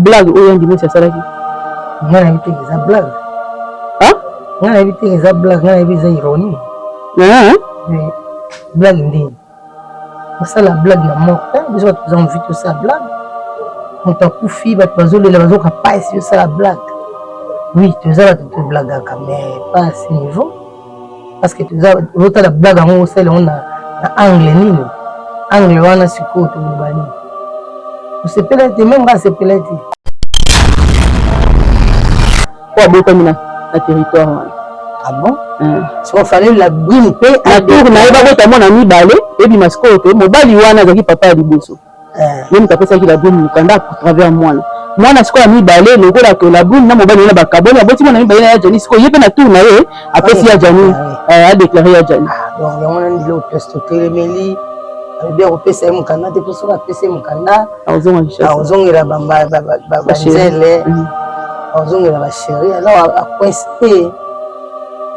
Blague oyo Yandi Mosi asalaki. Nga nayebi te eza blague. Hein? Nga nayebi te eza blague, nga nayebi eza ironie. Hein? Blague nde. Osala blague na mort te, biso bato toza envie tosala blague. Moto akufi, bato bazolela, bazoka pasi, osala blague. Oui, toza bato toblagaka, mais pas à ce niveau. Parce que toza ozotala blague yango osala yango na, na angle nini? Angle wana sikoyo toloba nini? Osepela te, meme nga asepela te. Po abotami na, na territoire wana. Ah bon? Siko fallait la brune mpe na tour na ye babota mwana mibale ebima sikoyo ke mobali wana azalaki papa ya liboso. Ye moto apesaki la brune mokanda à travers mwana. Mwana sikoyo ya mibale lokola ke la brune na mobali wana bakabwani, aboti mwana mibale na ya Djany, sikoyo ye mpe na tour na ye apesi ya Djany, a déclarer ya Djany. Donc yango wana ndilo place totelemeli, alobi akopesa ye mokanda te, mpo soki apesi ye mokanda akozongela banzele, akozongela bachéri, alors acoince ye,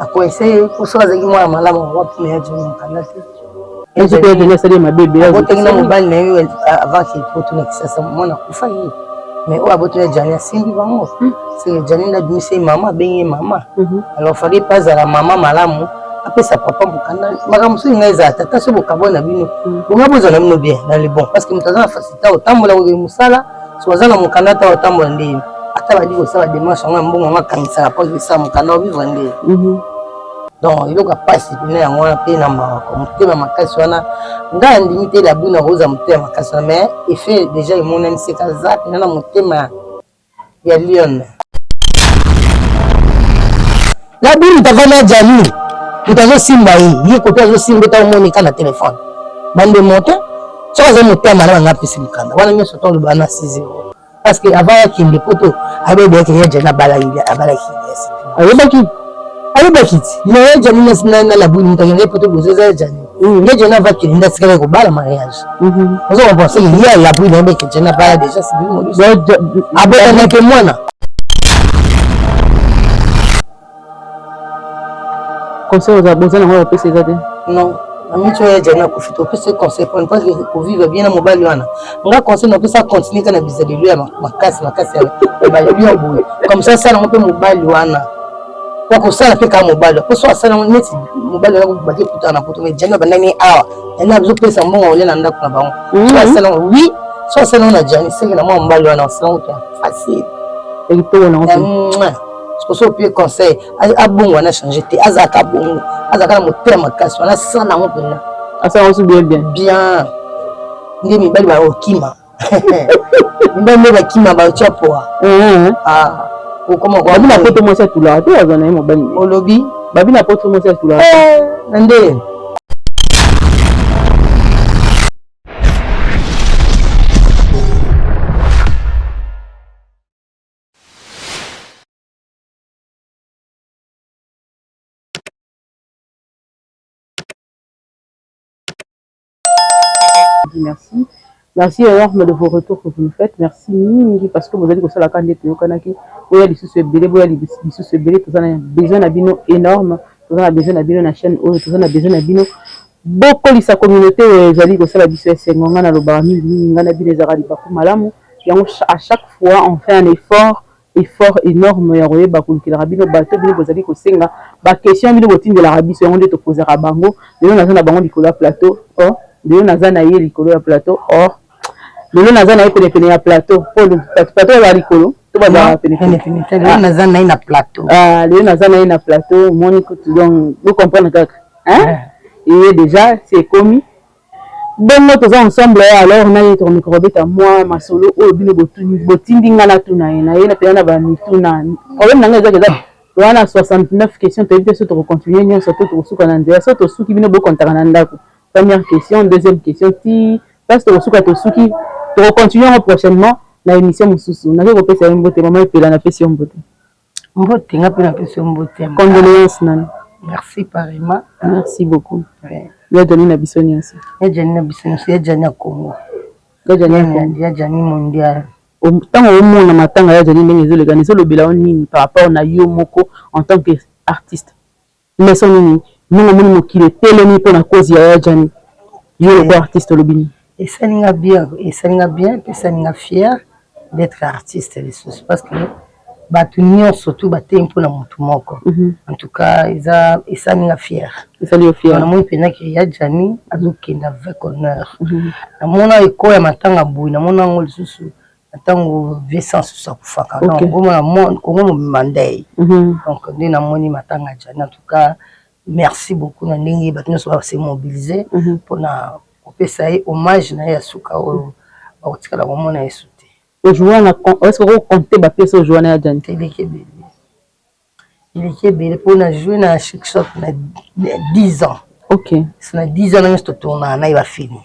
acoince ye, mpo soki azalaki mwana malamu akoki apesa ya Djany mokanda te. Abotaki na mobali na ye avant ke poto na Kisasa, mwana akufaki, mais oyo abotaki na Djany asimbi bango, seke Djany nde abimisi ye mama, abengi ye mama. Alors fallait pas azala mama malamu, apesa papa mokanda. Makambo mosusu ngai ezala tata, so bokabwa na bino, bonga bozala na bino bien dans le bon, parce que moto aza na facilité otambola kokende mosala, so aza na mokanda ta otambola nde ata badi kosala démarche yango ya mbongo yango akangisaka mpo akesala mokanda ovivre nde. Donc eloko ya pasi mpena yango wana mpe na motema makasi wana, ngai andimi te Labrune akozwa motema makasi wana, mais effet déjà emonani seka aza mpena na motema ya lion. Labrune moto avanda ya Djany, moto azosimba ye, ye kote azosimba ete aomoneka na telefone bandemo te, soki aza motema na banga apesi mokanda wana nyonso toloba na 6 0, parce que avant akende poto ayebaki ya Djany abalaki, abalaki, ayebaki, ayebaki ti mais ya Djany na Labrune moto akende poto bozo eza ya Djany, ya Djany ava akende nde atikali kobala mariage, ozo comprendre? Seke ye Labrune ayebaki Djany abala déjà, abotanaki mwana. Conseil oza boza nango opesa eza te? Non, na miti oyo ya Djany akufi, topesa conseil pona parce que kovivre bien na mobali wana, nga conseil napesa, continue kaka na bizalelo ya makasi makasi ya balelo ya boye, comme ça asala yango mpe mobali wana po kosala mpe kaka mobali, po so asala yango neti mobali wana baki ekutana na poto, mais Djany abandani awa, Djany azopesa mbongo olia na ndako na bango, so asala yango, oui, so asala yango na Djany, seke na mwa mobali wana asala yango facile. Ekitoko nango. Soki opie conseil, abongo wana change te, azalaka bongo, azalaka na motema makasi wana, asala yango mpena. Asala yango bien bien. Bien nde mibali bakokima, mibali nde bakima, batia poa. Babi na poto mwasi atulaka te, aza na ye mobali. Olobi? Babi na poto mwasi atulaka. Na nde. Merci. Merci énorme de vos retours que vous nous faites. Merci mingi parce que vous allez kosala kande toyokanaki boya lisusu ebele, boya lisusu ebele, toza na besoin na bino énorme, toza na besoin na bino na chaîne oyo, toza na besoin na bino bokolisa communauté oyo ezali kosala biso esengo. Ngai nalobaka mingi mingi, ngai na bino ezalaka libaku malamu yango. À chaque fois on fait un effort, effort énorme ya koyeba kolukelaka bino bato bino bozali kosenga baquestion, bino botindelaka biso yango nde topozaka bango. Lelo naza na bango likolo ya plateau or lelo naza na ye likolo ya plateau or lelo naza na ye penepene ya plateau, po plateau bazala likolo to bazala penepene. Lelo naza na ye na plateau. Lelo naza na ye na plateau, omoni kutu, donc bocomprendre kaka eye déjà si ekomi bongo toza ensemble. Alors na ye tokomeka kobeta mwa masolo oyo bino botindi nga natuna ye. Na ye mpenza na bamituna, problème na ngai ezaka eza wana 69 question, toyebi te so tokocontinue nyonso to tokosuka na nzela. So tosuki, bino bokontaka na ndako, première question, deuxième question, ti place tokosuka, tosuki, tokocontinue yango prochainement na émission mosusu. Nake kopesa ye mbote. Mama Epela, napesi yo mbote. Mbote, nga mpe napesi yo mbote. Condoléance nani. Merci pareillement. Merci beaucoup. Ya Djany na biso nyonso. Ya Djany na biso nyonso, ya Djany ya Congo. Ya Djany ya Congo. Ya Djany mondial. Ntango omona matanga ya Djany ndenge ezolekana, ezolobela yo nini par rapport na yo moko en tant que artiste? Leçon nini ndenge omoni mokili etelemi mpona cause ya Djany, yo lokola artiste olobi nini? Esalinga bien, esalinga bien mpe esalinga fier. D'être artiste lisusu, parce que bato nyonso tu batei mpona motu moko. En tout cas, eza esali nga fier. Esali yo fier. Namoni mpenza ke ya Jani azokende avec honneur. Namona ekoya matanga boye, namona yango lisusu na ntango Vincent susu akufaka. Donc omona Kongo mobimba ndei. Donc nde namoni matanga ya Jani. En tout cas, merci beaucoup na ndenge bato nyonso base mobiliser mpona kopesa ye hommage na ye ya suka oyo bakotikala komona yesu te. Ojouer na, est-ce que okocompter bapièces ojouer na ya Jani? Eleki ebele, eleki ebele, mpo na jouer na Chic Choc na 10 ans. So na 10 ans na nyonso totournaka na ye bafilms.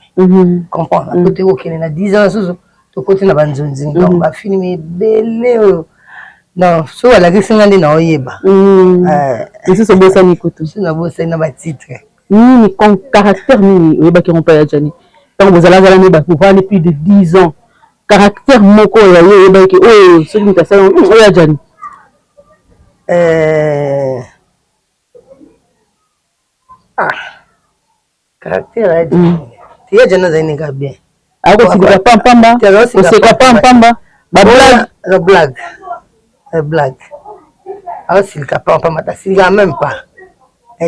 Comprendre po toyei kokende na 10 ans lisusu, tokoti na banzonzi. Donc bafilms ebele oyo, non, so balakisi nga nde naoyeba. Lisusu obosani kutu. So nabosani na batitre. Nini, caractère nini oyebaki yango mpa ya Jani ntango bozalazala ne bovandi plus de 10 ans? Caractère moko ya ye oyebaki oyo soki moto asala oyo ya Jani? Ah, caractère ya Jani te, ya Jani azali neka bien. Akosilika pampamba, koseka pampamba, bablague? Blague, blague, aosilika pampamba, asilika même pas.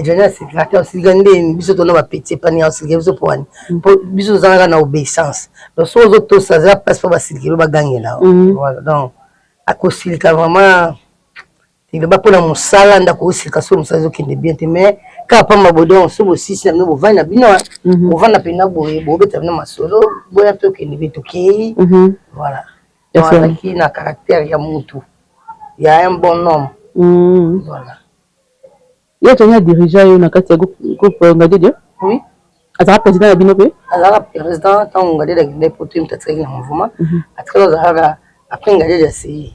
Jani asilika te. Asilika ndeni? Biso tona bapetits epani, asilika biso po wani? Po biso tozalaka na obéissance. Donc soki ozotosa, aza place mpo basilikelo, bagangela. Voilà, donc akosilika vraiment eloba mpona mosala ndako, osilika so mosala ezokende bien te. Mais kaka pamba bodon, so bosisi na bino, bovandi na bino, bovanda mpena boye, bobeta bino masolo, boya mpe okende be, tokei. Voilà, azalaki na caractère ya mutu ya un bon homme. Voilà. Ye Jani adirigea yo na kati ya groupe Ngadiadia? Oui. Azalaka président na bino mpe? Azalaka président ntango Ngadiadia akende poto, ye moto atikaki na mouvement. Atikaki, azalaka après Ngadiadia aseye.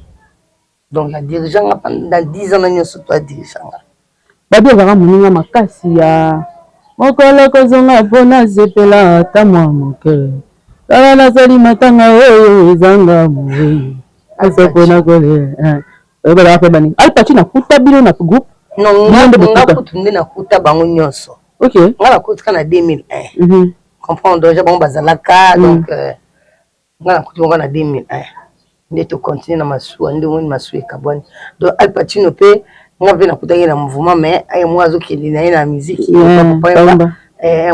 Donc adirigea nga pendant 10 ans na nyonso to adirigea nga. Babi azalaka moninga makasi ya mokolo kozonga mpona sepela ata mwa moke. Tala, nasali matanga oyo ezanga mowei asa mpona kolela. Oyebelaka mpe baninga Alpaci, nakuta bino na groupe? Non, nga kutu nde nakuta bango nyonso. Nga nakutika na 2001, comprendre? Déjà bango bazalaka. Donc nga nakuti bango na 2001, nde tocontinue na masuwa, nde omoni masuwa ekabwani. Donc Alpacino mpe, nga mpe nakutaki na mouvement, mais aye moko azokende na ye na musique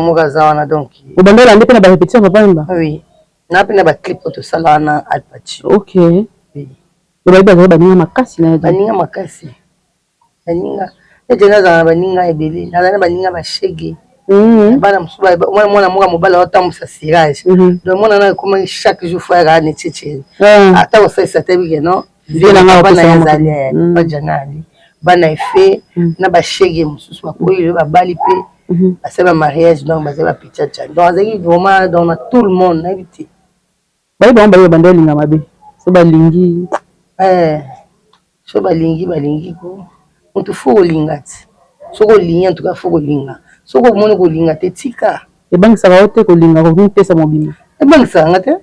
moko aza wana. Donc obanda olande mpe na barépétition Papa Wemba? Oui, na mpe na baclip oyo tosala wana, Alpacino. Ok, bayebi, bazali baninga makasi na ye. Baninga makasi, baninga neti nazala na baninga ebele, nazala na baninga bashege. Bana mosusu, mwana moko ya mobali aotambwisa cirage. Donc mwana wana ekomaki chaque jour fo ayaka neti chere, ata kosalisa te bike non, bana ezali bajana, ali bana efe na bashege mosusu bakoyi lelo, babali mpe basali bamariage. Donc bazali bapetits ya Jani. Donc azalaki vraiment dans na tout le monde, nayebi te. Bayebi bango, bayebi banda olinga mabe so balingi. So balingi, balingi ko motu fo kolinga ti soki olingi. En tout cas, fo kolinga. Soki omoni kolinga te, tika. Ebangisaka yo te kolinga, komipesa mobimba? Ebangisaka nga te.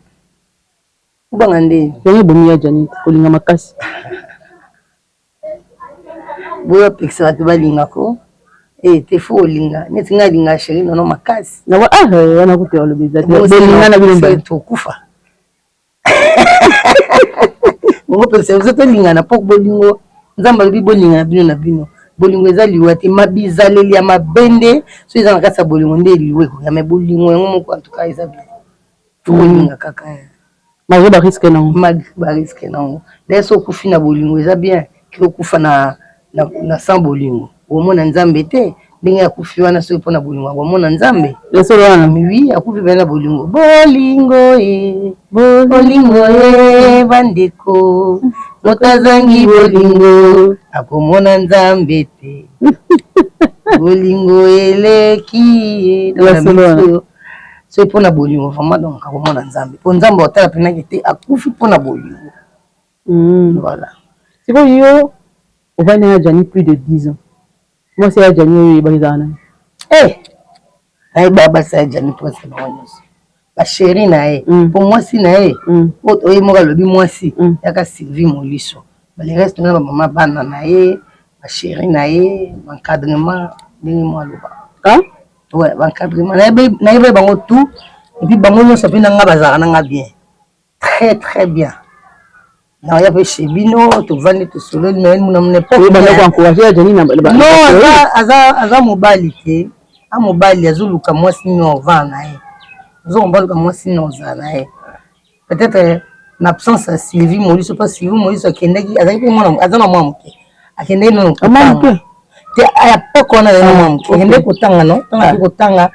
Obanga ndeni? Yango ebomi ya Janete, kolinga makasi. Boyo apekisa bato balingako e te. Fo kolinga neti ngai alinga chéri nono makasi. Wana kutu alobi eza te, bolinga na bino. Tokufa bongo, pekisa biso tolingana mpo bolingo, Nzambe alobi bolingana bino na bino. Bolingo eza liwa te. Bizaleli ya mabe nde so eza na kati ya bolingo nde liwa ekoya. Mais bolingo yango moko, en tout cas, eza bien. Fo kolinga kaka. Malgré barisque nango? Malgré barisque nango. D'ailleurs, so okufi na bolingo, eza bien ke okufa na sans bolingo, omona Nzambe te. Ndenge akufi wana, soki mpona bolingo, akomona Nzambe. Esolo wana? Oui, akufi mpe na bolingo. Bolingo e, bolingo e, bandeko, moto azangi bolingo akomona Nzambe te. Bolingo eleki ye. Soki mpona bolingo vraiment, donc akomona Nzambe, mpo Nzambe otala mpenaki te akufi mpona bolingo. Voilà. Sikoyo yo ovandi na Jani plus de 10 ans. Mwasi ya Jani oyo oyebaki ezala nani? Nayeba basi ya Jani presque bango nyonso, bachéri na ye. Mpo mwasi na ye oye moko alobi mwasi yaka Sylvie Moliso. Le reste na bamama, bana na ye, bachéri na ye, baencadrement, ndenge mo aloba. Ouais, baencadrement, nayeba bango tout. Et puis bango nyonso mpe nanga bazalaka nanga bien, très très bien. Naoya mpe chez bino, tovandi, tosololi, mais na mon époque Banda koencourage ya Jani na Non, aza mobali te. A mobali azoluka mwasi nini ovanda na ye, ozokomba, aluka mwasi nini ozala na ye. Peut-être na absence ya Sylvie Moliso, mpo Sylvie Moliso akendaki, azalaki mpe mwana, aza na mwana moke, akendaki nano kotanga te. Aya poko wana azali na mwana moke, akendaki kotanga. No ntango aki kotanga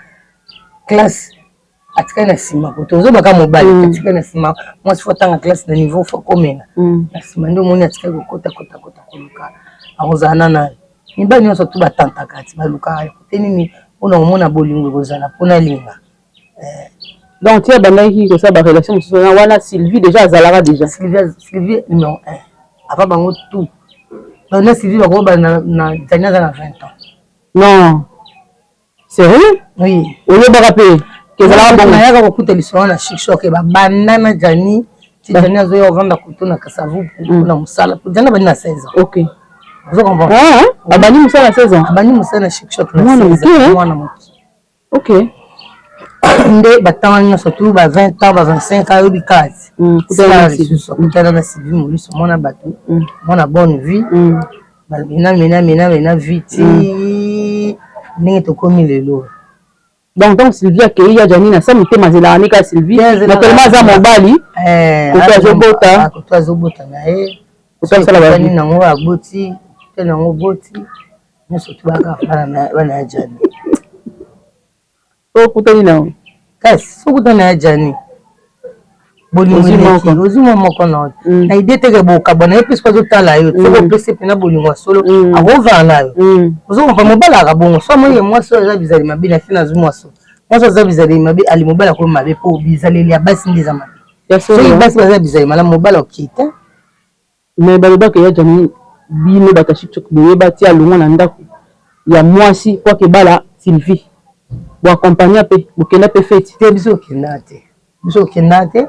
classe, atikali na nsima. Koto ozobaka mobali atikali na nsima, mwasi faut atanga classe na niveau faut akomela na nsima. Nde omoni atikali kokota kota kota, koluka akozala na nani. Mibali nyonso tu batantaka ti balukaka kote nini mpona komona bolingo ekozala mpona alinga. Donc ti abandaki kosala barelation mosusu wana, Sylvie déjà azalaka déjà? Sylvie non, avant bango tout. Donc na Sylvie bakoba na Jani aza na 20 ans. Non, sérieux? Oui. Oyebaka mpe kezalaka bongo? Nayaka kokuta lisolo na Chic Choc, babanda na Jani ti Jani azoya kovanda kutu na Kasavu mpona mosala. Jani abandi na 16 ans. Ozo comprendre? Abandi mosala na 16 ans? Abandi mosala na Chic Choc na Mwana 16 moke, ans, mwana moke. Nde batanga nyonso tu ba 20 ans, ba 25 ans, ayobi kati Kutana na lisusu akutana na Sylvie Moliso, mwana bato, mwana bonne vie. Bamena mena mena mena vie ti ndenge tokomi lelo. Donc Sylvie akei, ya Jani na sa motema azelaka ne kaka Sylvie, mais tellement aza mobali, koto azobota. Koto azobota na ye. Koto asala ba Nini nango aboti te, nango boti nyonso tu baka bana ya Jani. Okutani nango? Kasi sokutana ya Jani, bolingo Ozwi eleki. Moko. Ozwi mwa moko na na idée teke bokabwana ye mpe soki azotala yo, soki opesi mpena bolingo ya solo, akovanda na yo. Ozokompa, mobali aka bongo so amoni mwasi oyo aza bizaleli mabe na se, nazwi mwasi mwasi aza bizaleli mabe, ali mobali akomi mabe, mpo bizaleli ya basi nde eza mabe. Ya Soki solo. Basi baza bizaleli malamu, mobali okei te. Mais balobaka ya Jani, bino bato ya Chic Choc boyeba ti alongwa na ndako ya mwasi po akebala Sylvie, boaccompagna mpe bokenda mpe feti? Te, biso okenda te, biso okenda te.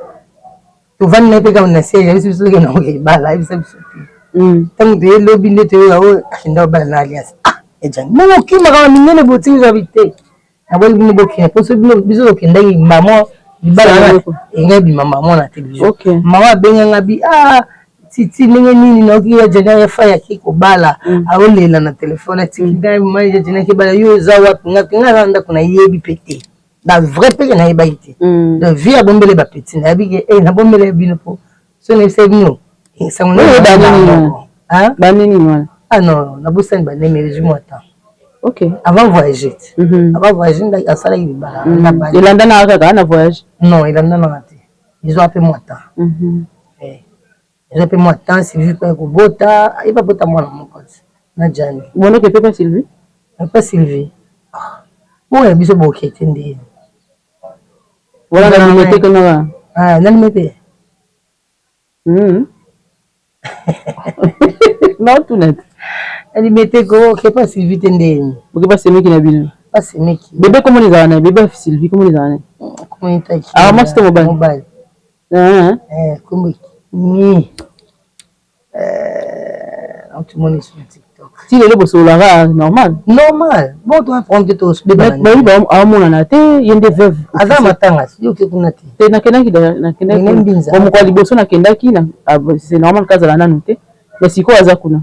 Tovandi na ye mpe kaka na siège, biso tokenda kokebala, ayebisa biso te. Ntango toye lobi nde toyoka oyo akenda kobala na Alliance. Ah, ejani bongo okimaka na minene, botiki zabi te. Naboyi bino bokende, mpo so bino, biso tokendaki, mama libala wana engai bima mama na télévision. Mama abenganga bi: "Ah titi, ndenge nini nayoki ya Jani ya fai ake kobala?" Aolela na telefone, atiki ngai: "Mama, ya Jani ake bala, yo eza wapi?" Nga te, ngai aza na ndako, nayebi mpe te na vrai mpe nayebaki te. Donc vie abombele bapeti, nayebi ke e nabombele bino, mpo so nayebisa bino sango. Oyo banini wana? Banini wana? Ah non, nabosani baneme, ezwi mwa temps. Avant voyager te. Avant voyager nde asalaki libala. Elandanaka kaka na voyage? Non, elandanaka te, ezwa mpe mwa temps. Eza mpe mwa temps. Sylvie mpe kobota, ayeba bota mwana moko te na Jani. Bonoke mpe pa Sylvie? Pa Sylvie bongo ya biso boke te nde. Wana na limete kuna? Nalime te. Naotuna te. Nalime te ko oke pa Sylvie te ndeni. Boke pa semeki na bino? Pa semeki. Bebe komona ezala na ye, bebe Sylvie komona ezala na ye? Komona. Ah, mwasi to mobali? Mobali. Kombo ni otumoni sur TikTok. Ti lelo bosololaka normal? Normal. Bon, to apprendre te, tosbeba. Bayebi aomonana te, ye nde veuve. Aza matanga, yo oke kuna te? Te, nakendaki. Nakendaki mokolo ya liboso, nakendaki, c'est normal kazala nanu te, mais sikoyo aza kuna.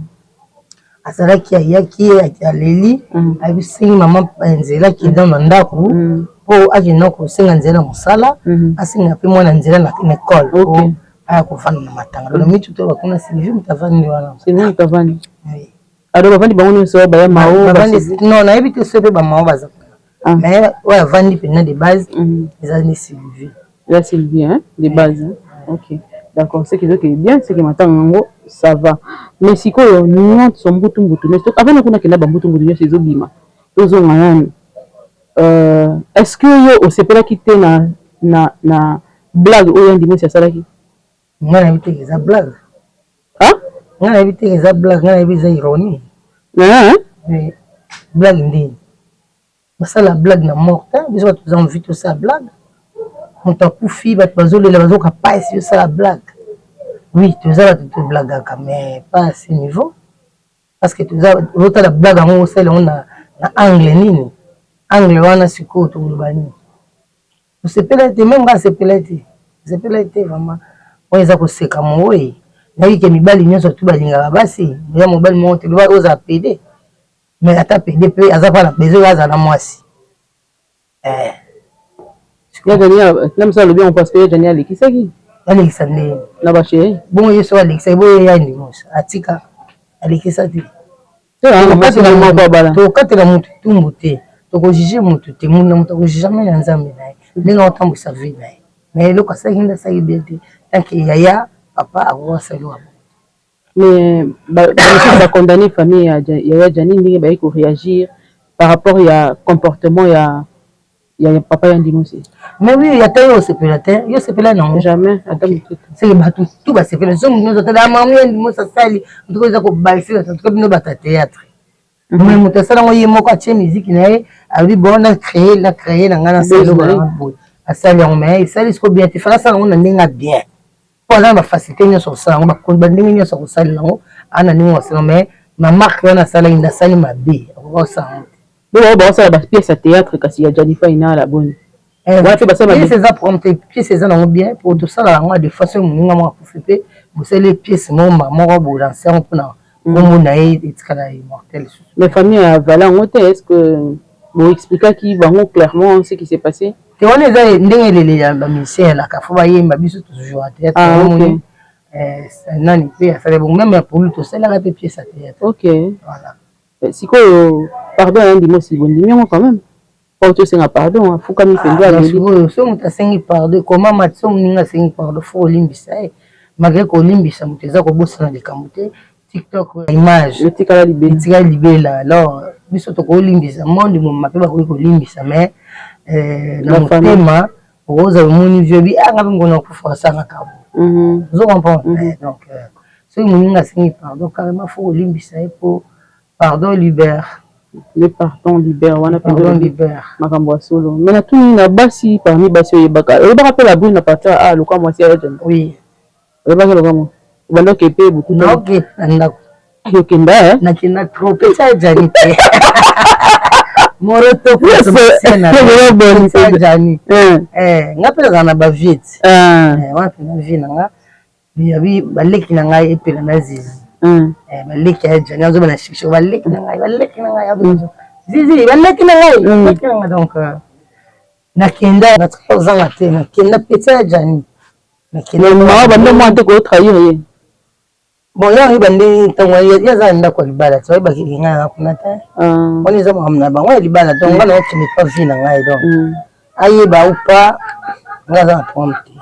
Azalaki, ayaki, aleli, ayebisengi mama nzela akenda na ndako mpo akenda kosenga nzela na mosala, asenga mpe mwana nzela na école po aya kovanda na matanga. Lelo mitu to bakuna, Sylvie moto avandi wana. Sylvie moto avandi ado, bavandi bango nyonso baya mao? Non, nayebi te so mpe bamao baza kuna, mais oyo avandi mpena de base eza nde Sylvie. Eza Sylvie, hein, de base, hein? Ok, d'accord. Ce qui est bien, c'est que matanga yango ça va, mais sikoyo nyonso mbutu mbutu nyonso avant kuna kenda, bambutu mbutu nyonso ezobima, tozonga nani. Est-ce que yo osepelaki te na blague oyo Yandimosi asalaki? Ngai nayebi te eza blague. Ah? Ngai nayebi te eza blague, ngai nayebi eza ironie. Blague ndeni basala blague na mort te? Biso bato toza envie tosala blague? Moto akufi, bato bazolela, bazoka pasi, osala blague? Oui, toza bato toblagaka, mais pas à ce niveau, parce que toza ozotala blague yango, osala yango na angle nini? Angle wana sikoyo tokoloba nini? Osepela te, même nga asepela te, asepela te vraiment. Oyo eza koseka mowei. Nayebi ke mibali nyonso tu balingaka basi, ya mobali moko te loba ozala pédé, mais ata pédé mpe aza mpa na besoin azala na mwasi. Na mosala alobi yango parce que Jani alekisaki. Alekisa ndenge? Na bachéri. Bongo ye soki alekisaki, boye ya ndimosa atika alekisa te. Tokatela motu etumbu te, tokojuge motu te. Motu na moto akojuge na Nzambe na ye ndenge aotambwisa vie na ye. Mais eloko asalaki nde asalaki bien te, tant que yaya papa akoki asala eloko. Mais bamisusu bacondamné famille ya yaya Jani ndenge bayi koréagir par rapport ya comportement ya papa ya Ndimosi. Mais oui, ata yo osepela te, yo osepela nango? Jamais, ata moke. Seke bato tu basepela, so moto nyonso atala mama ya Ndimosi asali ntuka eza kobalise ntuka bino bato ya théâtre. Mais moto asala yango ye moko, atie musique na ye, alobi: bon, na créé, na créé na ngai, nasala eloko nanga boye, asali yango. Mais esali siko bien te. Fala asala yango na ndenge ya bien, mpo aza na bafacilité nyonso kosala yango, bandenge nyonso kosalela yango, aa na ndenge kosala. Mais na marque wana asalaki nde asali mabe, akoka kosala yango te. Bo bao baosala bapièce ya théâtre, kasi ya Janifa ina la boni wana mpe basala. Pièce eza problème te, pièce eza nango bien, po tosala yango de façon moninga moko akufi mpe bosali pièce moko moko, bolancer yango mpona kombo na ye etikala immortel lisusu. Mais famille ya vala yango te, est ce que boexpliquaki bango clairement ce qui s'est passé? Te, wana eza ndenge elele ya bamusicien elaka, fo bayemba. Biso toujours théâtre. Omoni nani mpe asali bongo, même ya polu tosalaka mpe pièce ya théâtre. Voilà. Sikoyo pardon ya Ndimosi, bondimi yango quand même? Po tosenga pardon, afukami mpenza, aleli. Sikoyo so moto asengi pardon, koma mati, so moninga asengi pardon, fo kolimbisa ye. Malgré kolimbisa moto eza kobosana likambo te. TikTok image etikala libela. Etikala libela. Alors biso tokolimbisa, monde moma mpe bakoki kolimbisa, mais na motema okozala omoni vieux bi anga mpe ngona kufa asangaka bo, ozo comprendre? Donc soki moninga asengi pardon, carrément fo kolimbisa ye, po pardon libère. Le pardon libère wana. Pardon libère. Makambo ya solo. Mais natuni na basi, parmi basi oyebaka, oyebaka mpe la brune na partir a lokwa mwasi ya Jani? Oui. Oyebaka lokwa mo obandaki mpe butu? Naoke na ndako. Okenda? Nakenda trop pesa ya Jani te, moroto Jani. Nga mpe nazala na bavie ti wana mpena vie na nga, yabi baleki na ngai epela na Zizi, baleki ya Jani azoba na shikshik, baleki na ngai, baleki na ngai Zizi, baleki na ngai, baleki na ngai. Donc nakenda, natika kozanga te, nakenda pesa ya Jani. Mama bande mwana te kotrahir ye? Bon, ya oyeba ndenge ntango ye aza na ndako ya libala ti oyebaki ngai nanga kuna te. Wana eza makambo na bango ya libala. Donc nga naokende pa vie na ngai, donc ayeba ou pas, ngai aza na problème te.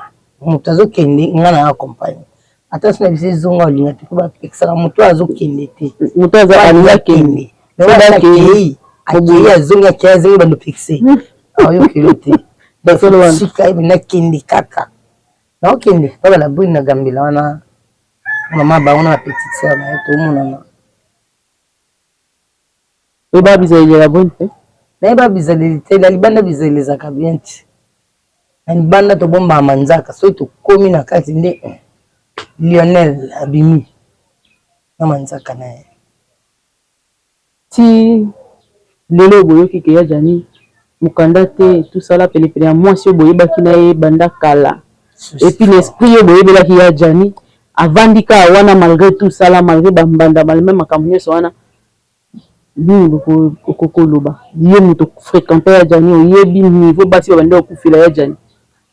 Moto azokende, ngai na accompagne. Ata so na biso ezonga olinga te, mpo bapekisaka moto oyo azokende te. Moto alingi akende. Akei, akei, azongi, akei, azongi, bando pekise aoyokelo te. Sika ye nakende kaka, naokende pa bala brini na gambela wana, mama bango na bapetite sœur na ye, tomonana. Oyeba bizaleli ya brune te? Nayeba bizaleli te. Na libanda bizaleli ezalaka bien te. Na libanda tobombaka manzaka, soki tokomi na kati nde Lionel abimi na manzaka na ye. Ti lelo boyoki ke ya Jani mokanda te, tosala penepene ya mwasi oyo boyebaki na ye banda kala, et puis na esprit oyo boyebelaki ya Jani, avandi kaka wana malgré tout sala, malgré bambanda, malgré makambo nyonso wana. Nini okoki koloba, yo moto fréquente ya Jani, oyebi niveau basi babandi kokufela ya Jani?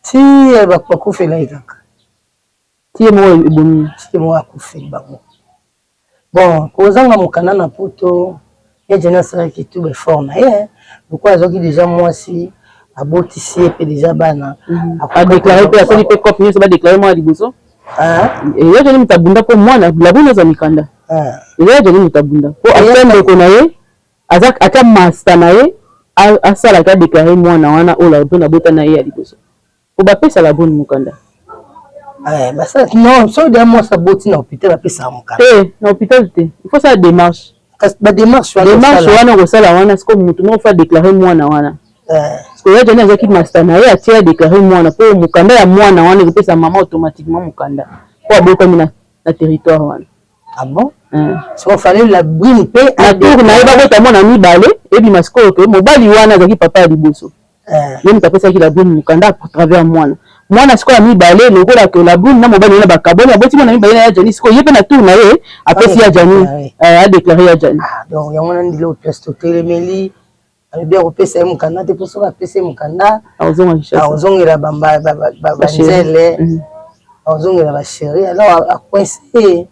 Ti bakufela ye kaka. Ti ye moko ebomi. Ti ye moko akufeli bango. Bon, kozanga mokanda na poto, ya Jani asalaki tout baeffort na ye. Lokola azwaki déjà mwasi, abotisi ye mpe déjà bana. Adéclaré mpe, asali mpe cope nyonso, badéclaré mwana liboso. Ya Jani moto abunda mpo mwana laboni azwa mikanda. Eza ya Jani moto abunda mpo ata ndeko na ye, ata masta na ye, asalaki adéclaré mwana wana oyo Labrune abota na ye ya liboso, po bapesa Labrune mokanda. Non, soki deya mwasi aboti na hôpital, bapesaka mokanda. Te, na hôpital te, il faut sala démarche. Badémarche. Démarche wana kosala wana, sikoyo motu moko fo adéclaré mwana wana. Sikoyo ya Jani azalaki masta na ye, atie adéclaré mwana mpo mokanda ya mwana wana ekopesa mama automatiquement mokanda mpo abotami na territoire wana. Ah bon? Siko fallait la brune mpe. Na tour na ye, babota mwana mibale, ebima sikoyo ke mobali wana azalaki papa ya liboso, ye moto apesaki la brune mokanda à travers mwana. Mwana sikoyo ya mibale lokola que la brune na mobali na bakabwani, aboti mwana mibale na ya Djany, sikoyo ye mpe na tour na ye apesi ya Djany, adéclaré ya Djany. Ah, donc yango wana ndilo place totelemeli. Alobi akopesa ye mokanda te, mpo soki apesi ye mokanda, akozongela banzele, akozongela bachéri. Alors acoince ye,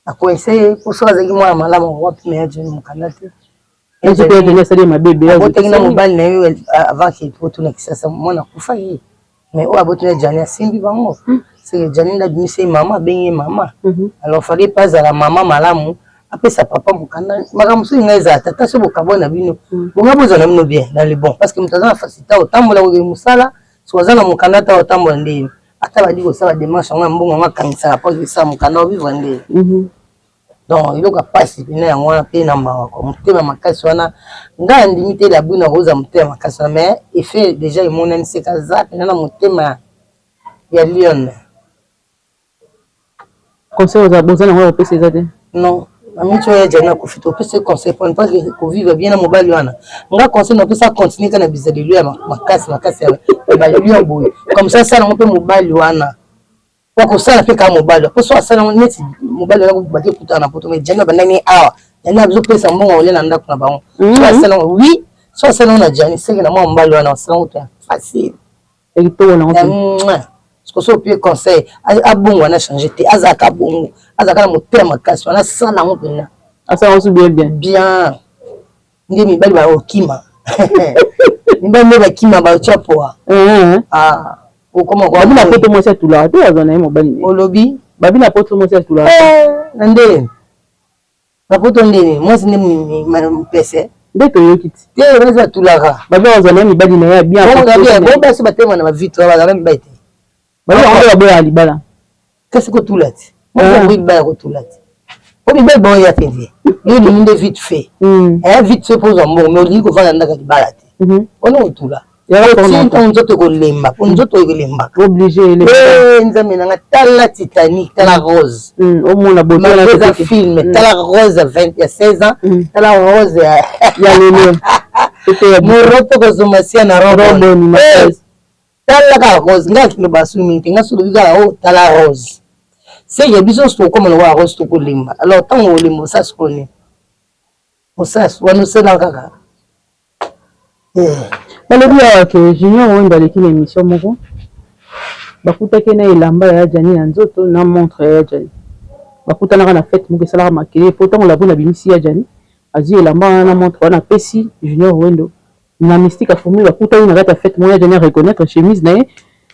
acoince ye, mpo soki azalaki mwana malamu, akoka mpe ya Djany mokanda te. Abotaki na mobali na ye avant ke otuna Kisasa, mwana akufa ye, mais oyo aboti na Djany asimbi bango. Seke Djany nde abimisi ye mama, abengi ye mama. Alors fallait mpe azala mama malamu, apesa papa mokanda. Makambo soki ngai ezala tata, so bokabwa na bino, bonga bozala na bino bien dans le bon, parce que moto aza na facilité otambola, kokende mosala. So aza na mokanda ta otambola nde ata badi kosala démarche yango ya mbongo yango, akangisaka mpo esala mokanda, ovivre nde. Donc eloko ya pasi mpena yango wana, mpe na mawa kwa motema makasi wana. Ngai andimi te Labrune akozwa motema makasi wana, mais effet déjà emonani seka aza mpena na motema ya lion. Conseil boza nango ya kopesa eza te? Non, mamiti oyo ya Djany akufi, topesa conseil mpona parce kovivre bien na mobali wana. Nga conseil napesa, continue kaka na bizaleli ya makasi makasi ya balion boye, comme ça asala yango mpe mobali wana, po kosala mpe kaka mobali, po so asala yango neti mobali wana bake kutana na poto. Mais Djany abandani awa, Djany azopesa mbongo olia na ndako na bango. So asala yango, oui, so asala yango na Djany, seke na mwa mobali wana asala yango to ya facile. Ekitoko nango. Soki opie conseil, abongo wana change te, azalaka bongo, azalaka na motema makasi wana, asala yango mpena. Asala yango bien bien. Bien nde mibali bakokima, mibali nde bakima, batya poa. Okoma. Babi na poto mwasi atulaka te, azwa na ye mobali. Olobi? Babi na poto mwasi atulaka. Na ndeni na poto ndeni mwasi nde mpese? Nde toyoki ti. Te, basi batulaka. Babi azwa na ye mibali na ye ya bien. Bo basi batema na bavitre, bazala mibali te. Babi yango nde baboyaka libala. Kasi kotula te, moko libala kotula te, po mibali bango ya pende. Yo olingi nde vite fait, vite fait mpo ozwa mbongo, mais olingi kovanda ndaka libala te. Wana kotula ntango nzoto ekolemba, po nzoto ekolembaka. Obligé. Nzambe nanga, tala Titanic, tala Rose. Omona. Eza film. Tala Rose ya 20, ya 16 ans, tala Rose ya ya lelo. Moroto kozomasia na roboni. Tala kaka Rose. Ngai akende basu mingi te. Ngai so olobi kaka o tala Rose, seke biso nyonso tokokoma lokola Rose, tokolemba. Alors ntango olemba, osala sikoyo nini? Osala wana, osala kaka. Balobi awa ke Junior Wendo aleki na émission moko, bakutaki na elamba ya Djany na nzoto, na montre ya Djany. Bakutanaka na fête moko esalaka makelele, po ntango Labrune abimisi ya Djany, azwi elamba wana na montre wana, apesi Junior Wendo na mystique aformule. Bakutani na kati ya fête moko, ya Djany areconnaître chemise na ye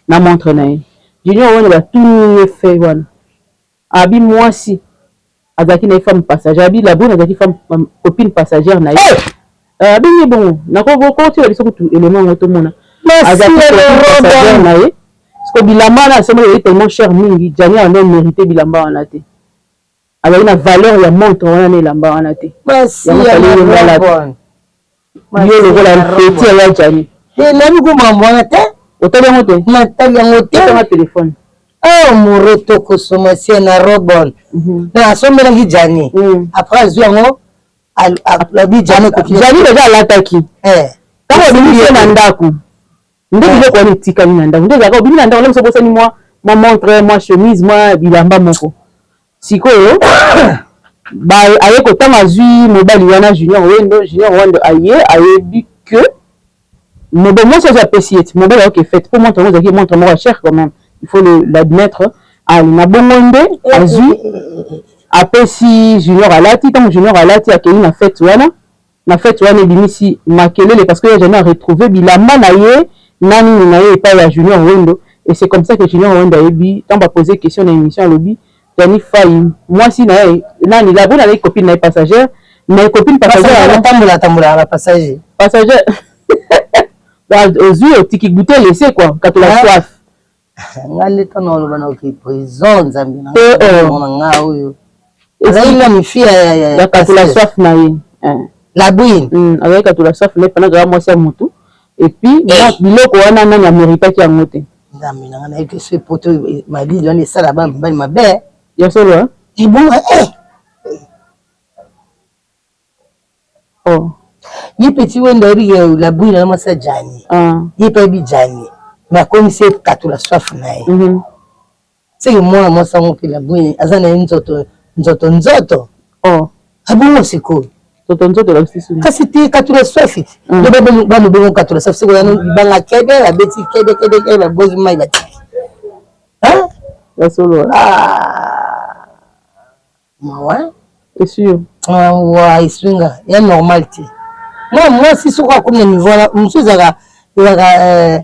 na montre na ye. Junior Wendo, batuni ye fait wana, abi mwasi azalaki na ye femme passagère, abi Labrune azalaki femme copine passagère na ye. Abengi bongo, nakokotiela biso kutu élément yango tomona. Azalaki copine passagère na ye. Parce que bilamba wana asomaki ezali tellement cher mingi, Djany wana mérité bilamba wana te, azalaki na valeur ya montre wana na elamba wana te. Yango fallait ye ngalata yo lokola petit ya Djany. Nayebi ko mambo wana te. Otali yango te? Natali yango te. Otanga telefone. Oh, moroto kosomasie na robon na asombelaki Djany, après azwi yango, alobi Djany. Djany deja alataki ntango obimisi ye na ndako, nde biloko wana etikali na ndako. Nde ezalaka obimi na ndako, nde moso obosani mwa montre, mwa chemise, mwa bilamba moko. Sikoyo aye kotanga, azwi mobali wana Junior Wendo. Junior Wendo aye, ayebi ke bon, mwasi azwi, apesi ye ti mobali ayoki fête, mpo montre yango ezalaki montre moko ya cher quand même, il faut l'admettre. Ali na bongo nde azwi, apesi Junior, alati. Ntango Junior alati, akei na fête wana. Na fête wana ebimisi makelele, parce que ye jamais aretrouve bilamba na ye na nini na ye epai ya Junior Wendo. Et c'est comme ça que Junior Wendo ayebi. Ntango bapose question na émission, alobi Djany Fai, mwasi na ye nani, Labrune azali copine na ye passagère, mais copine passagère. Tambola tambola na passager. Passager, ozwi, otiki, goûter, laisser quoi, katola soif. Nga nde ntango oloba na oke prison, Nzambe na nga oyo azali na mifi. Ya katola soif na ye. Labrune. Azali katola soif na ye pendant kaka mwasi ya motu. Et puis biloko wana, nani ameritaki yango te. Nzambe na nga, nayebi te so poto malili wana esala bana mibali mabe. Ya solo. Ebonga. Oh. Ye petit Wendo ayebi Labrune na mwasi ya Djany. Ye mpe ayebi Djany. Mais akomisi ye katula soif na ye. Seke mwana mwasi yango mpe labwini aza na ye nzoto nzoto nzoto. Oh. Abongo sikoyo. Nzoto nzoto elakisi suni. Kasi te katula soif ti. Nde balobengo katula soif sikoyo yano libanga kede babeti kede kede kede babozi mai batiki. Hein? Ya solo. Ah. Mawa. Esui yo. Awa esui nga ya normal te. Mwana mwasi soki akomi na niveau wana mosusu ezalaka ezalaka euh,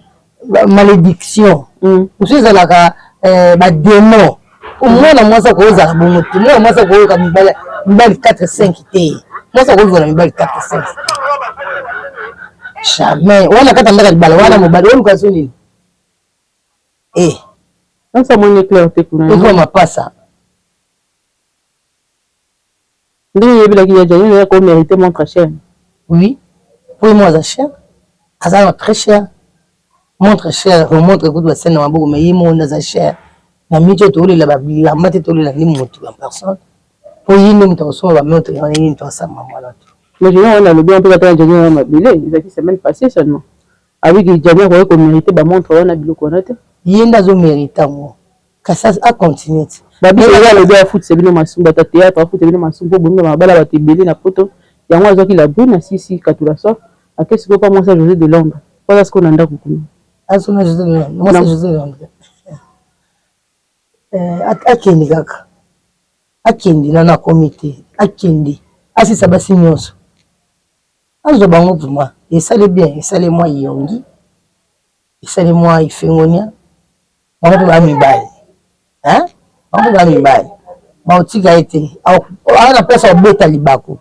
malédiction mosusu ezalaka euh, ba démon. Mwana mwasi akozala bongo te. Mwana mwasi akoyoka mibali mibali 4 5 te. Mwasi akoyoka na mibali 4 5 jamais. Wana kata ndaka libala wana mobali oluka so nini? Eh. Nasa moni clair te kuna. Eko mapasa. Ndenge oyebelaki ya Djany oya ko merite montre cher. Oui, po ye moko aza cher, aza na très cher. Montre cher, remontre kutu basali na maboko mais ye moko nde aza cher. Na minute oyo tokolela ba bilamba te, tolela nde mutu en personne. Po ye nde mutu akosomba ba montre wana, ye nde mutu asala makambo wana tout. Mais Junior wana alobi yango mpe kaka Djany wana mabele ezalaki semaine passée seulement. Abiki Djany akoki ko merite ba montre wana biloko wana te. Ye nde azo merite yango. Kasi a continuer ti. Babi oyo alobi afutisa bino masumu bato ya theatre afutisa bino masumu po bomi ba mabala bato ebele na poto yango azwaki la brune asisi katula soif ake sikoyo pa mwasi ya Jose de Londres po aza sikoyo na ndaku kuna. Azo na Jose de Londres mwasi ya Jose de Londres eh, akende kaka akende nanu akomi te akende asisa basi nyonso azwa bango vraiment esali bien esali mwa iyongi esali mwa ifengonia Bango mpe ba mibali hein, bango mpe ba mibali bakotika ye te, aza na place ya kobeta libaku,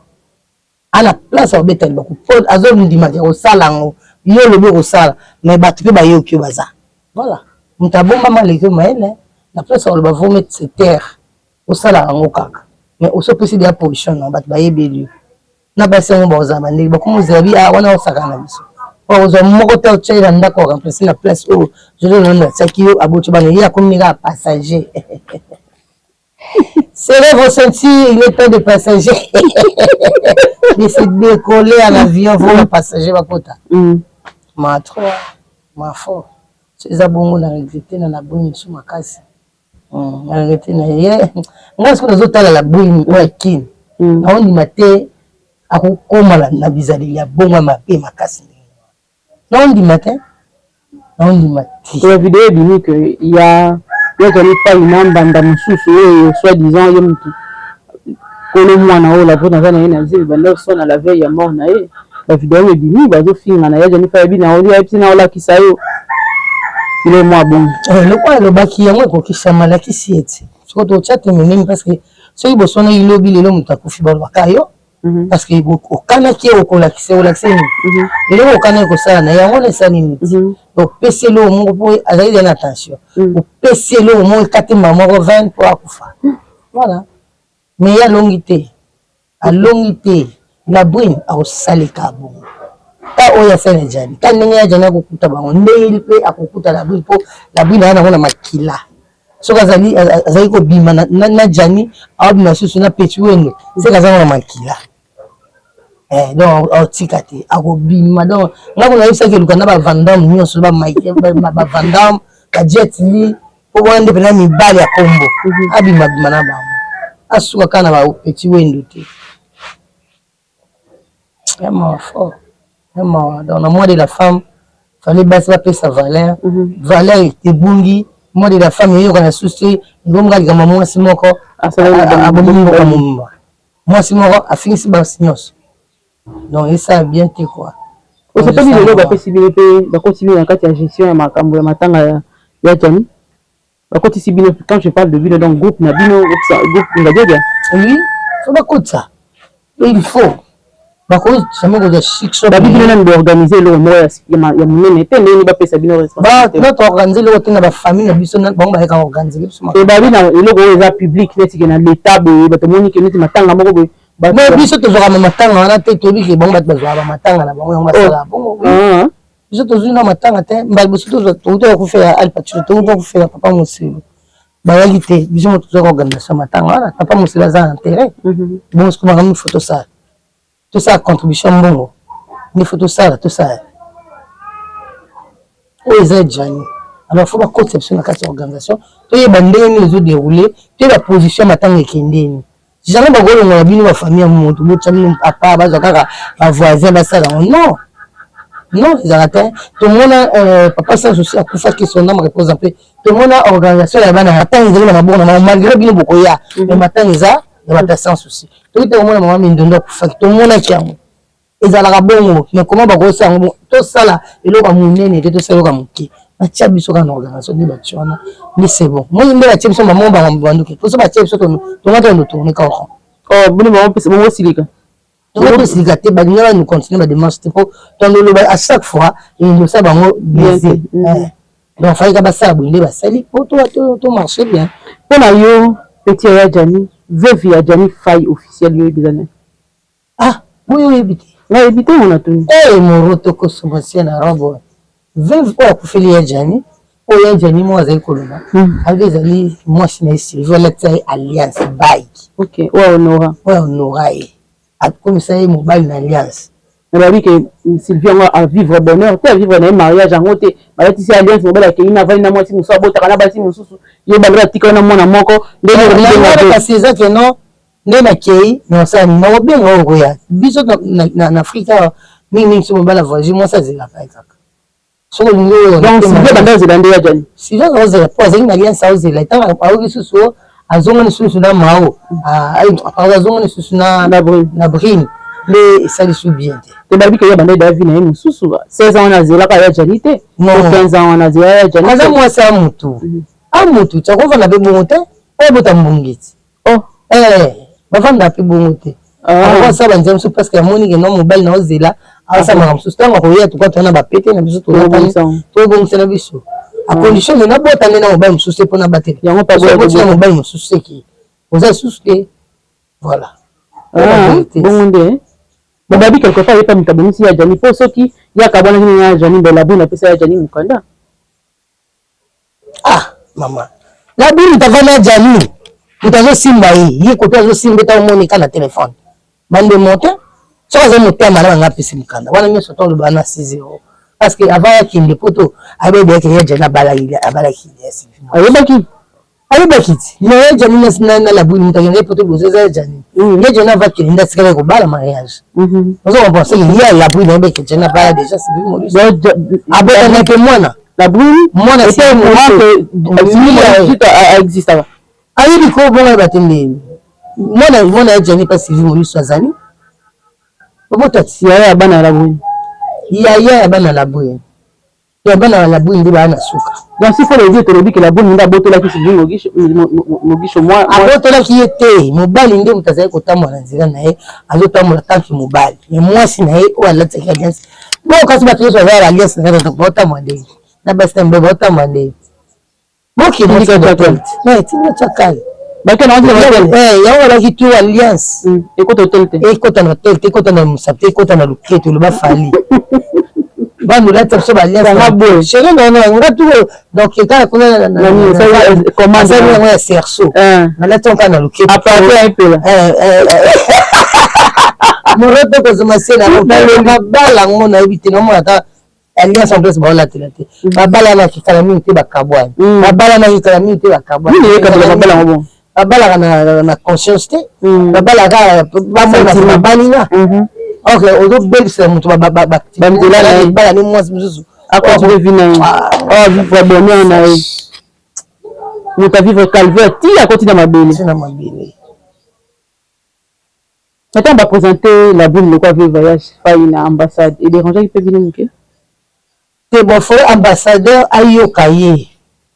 aza na place ya kobeta libaku po azondima ke kosala yango, yo olobi okosala mais bato mpe bayoki yo baza voilà, moto abombama aleki yo mayele na place ya koloba vaut mieux se taire, osala yango kaka mais osi opesi deja position na yo bato bayebeli yo. Na basi yango bakozala bandenge bakomi kozela bi ah wana osakana na biso okozwa moko te otya ye na ndako oremplace na place oyo jose nando atiaki yo aboti bana ye akomi kaka passager. Serrez vos ceintures, il est temps de passager de se décoller à l'avion pour ba passager bakota. Ma trop, ma fort. Eza bongo na regrette na naboni misu makasi. Arrete na ye nga soki nazotala la brune oyo ya kin naondima te akokoma na bizaleli ya bongo ya mabe makasi ndenge wana naondima te naondima te. Ya video ebimi que ya ya Djany Fayi na mbanda mosusu oyo soit disant ye mutu kolo mwana oyo la brune aza na ye na zemi banda oswana la veille ya mort na ye ba video yango ebimi bazo finga na ya Djany Fayi abi na ayebisi na olakisa yo biloko mwa bongo. Eh, lokola alobaki yango ekokisama alakisi ye ti soko totya te minene parce que soki boswanaki lobi lelo moto akufi balobaka yo parce que okanaki ye okolakisa olakisa nini eloko okanaki kosala na yango wana esali nini opesi eloko moko mpo azali deja na tension opesi eloko moko ekati mbala moko 20 mpo akufa voilà mais ye alongi te Alongi te la brune akosaleka bongo ka oyo asali na Djany ka ndenge ya Djany akokuta bango ndenge mpe akokuta la brune mpo la brune aza nango na makila soki azali azali kobima na, na, na Djany aobima susu na Petit Wendo seke aza na makila eh, donc aotika te akobima donc nga kuna yebisaki eluka na ba Vandam nyonso ba Mike ba, ba Vandam ba Jet Li Po wana nde pena mibali ya kombo abima bima na bango asuka kaka na ba petit wendo te ya mawa fort ya mawa donc na mois de la femme fallait basi bapesa valeur valeur ebungi mois de la femme eyokana susu te ekomi likambo ya mwasi moko abomi mboka mobimba mwasi moko afingisi basi nyonso donc esala bien te quoi. Osepeli lelo bapesi bino pe bakotisi bino na kati ya gestion ya makambo ya matanga ya ya Djany bakotisi bino quand je parle de bino donc groupe na bino groupe Ngadiadia. Oui faut bakotisa il faut bakoki jamais kozwa chic so babi bino nanu boorganize eloko moko ya monene te ndenge bapesa bino responsabilité notre organise eloko te na bafamille na biso bango bayaka organise biso babi na eloko oyo eza public neti ke na leta boye bato omoni ke neti matanga moko boye Mais biso tozwaka ba matanga wana te, toyebi ke bango bato bazwaka ba matanga na bango yango basalaka bongo. Ah. Biso tozwi na matanga te, mbala liboso tozwa touti kokufela Al Pacino, touti kokufela papa Moselu. Bayaki te, biso moto tozwaka organisation matanga wana, papa Moselu aza enterré. Mhm. Bongo sikoyo makambo faut tosala. Tosala contribution mbongo. Nde faut tosala, tosala. Oyo eza Djany. Alors faut bakotisa biso na kati ya organisation, toyeba ndenge nini ezodéroule, toyeba position ya matanga ekendeni. Jamais bakolongola bino bafamille ya moto, botya bino apa, bazwa kaka bavoisin basala yango. Non, non, ezalaka te. Tomona papa Sans Souci akufaki, son âme repose en paix. Tomona organisation ya bana, matanga ezali na maboko na bango, malgré bino bokoya, mais matanga eza ya bato ya Sans Souci. Toki te komona mama Mindondo akufaki, tomonaki yango ezalaka bongo. Mais comment bakosala yango? Tosala eloko ya monene te, tosala eloko ya moke. Batia biso kaka na organisation nde batia wana nde c'est bon. Moi nde batie biso mamo bango banduki poso, batie biso tonga tondo tourne kaka. Oh, bino bango bongo osilika? Tonga tosilika te, balinga banu continue badémarche te, po tondoloba à chaque fois elosala bango baiser. Donc fallait basala boye nde basali po to marche bien. Mpo na yo, petit ya Jani, veuve ya Jani Fai officiel, yo oyebi nani? Ah, boye oyebi te? Nayebi te, mona tuni. Moro tokosoma na robe, veuve oyo akufeli ya Jani, oyo ya Jani moko azali koloba, ayoki ezali mwasi na ye Sylvie, alatisa ye alliance bike. Ok, oyo honora. Oyo honora ye, akomisa ye mobali na alliance. Nababi ke Sylvie yango avivre bonheur te, avivre na ye mariage yango te. Balatisi alliance, mobali akei na avandi na mwasi mosusu, abotaka na basi mosusu, ye banda batika na mwana moko. Ndenge kasi eza ke non, nde nakei na osala nini, nakobenga oyo koya biso na Afrika awa mingimingi. So mobali avoyage, mwasi azelaka ye kaka. Soki olingi oyo Donc Sylvie banda ozela nde ya Jani? Sylvie azela po azalaki na alliance, aozela. Ntango ayoki susu, azonga lisusu na mao, azonga lisusu na Brine, nde esali su bien te. Te, balobi ke ya banda eda vie na ye mosusu 16 ans wana, azelaka ya Jani te. 15 ans wana azela ya Jani. Aza mwasi a mutu a mutu ti akovanda mpe bongo te, oyo bota mbongeti. Oh. Bavanda mpe bongo te. Akosala banzela mosusu parce que amoni ke no mobali na ozela, aosamaka mosusu. Ntango akoya, tuka toya na bapete na biso, tobongisa na biso, à condition ke nabota nde na mobali mosusu te, mpona batela yango. Boti na mobali mosusu seki oza lisusu te, voilà. Bongo nde bababi quelque part yepa moto abongisi ya Jani, mpo soki ye akabwanaki na ya Jani, mbela bino apesa ya Jani mokanda. Ah mama, Labini moto avandi na Jani, moto azosimba ye, ye koto azosimba ete omonika na telefone bandemo te. Soki aza motema na banga, apesi mokanda wana nyonso toloba na 6 0, parce que avant akende poto, ayebi eke ye Jani abalaki. Ayebaki? Ayebaki ti, mais ye Jani na Labwini, moto akende poto liboso eza ye Jani. Ye Jani ava akende nde atikali kobala mariage. Ozo comprendre? Seke ye Labwini ayebi eke Jani abala déjà Sylvie Moliso, abotana mpe mwana. Labwini. Mwana existaka. Ayebi ko bongo, ayeba te ndeni mwana ya Jani mpa Sylvie Moliso azali obota ti. Yaya ya bana ya Labwini. Yaya ya bana Labwini, ya bana ya Labwini nde baya na suka. Donc si faut le dire, tolobi ke Labwini nde abotolaki Sylvie Mogisho mwa. Abotolaki ye te, mobali nde moto azali kotambola na nzela na ye, azotambola tanke mobali, mais mwasi na ye oyo alatisaki alliance bon. Kasi bato nyonso baza na alliance na kati, baotambola ndenge na basi na mibali, baotambola ndenge bokende tindi tiakale. Yango alaki to alliance. Ekota hotel te. Ekota na hotel te, ekota na mosapi te, ekota na loketo. Oloba fali bando olati biso baalliance, chéri nana nga tu. Donc kaka kuna asali yango ya cerceau, nalati yango kaka na loketo. Moroto kozoma se na mabala yango, nayebi te, namona ata alliance en place baolatela te. Babala na kikala mingi te, bakabwani. Babala na kikala mingi te, bakabwani. Babalaka na conscience te, babalaka bamona babalina. Ok, ozobebisela moto bala ni mwasi mosusu. Acontinue vie na ye, avivre bonheur na ye. Moto avivre calvaire ti akoti na mabele. Na mabele. Ntango baprésente la brune lokwa veuve ya Fai na ambassade, edérangeaki mpe bino moke? Te, bon, faut ambassadeur ayoka ye.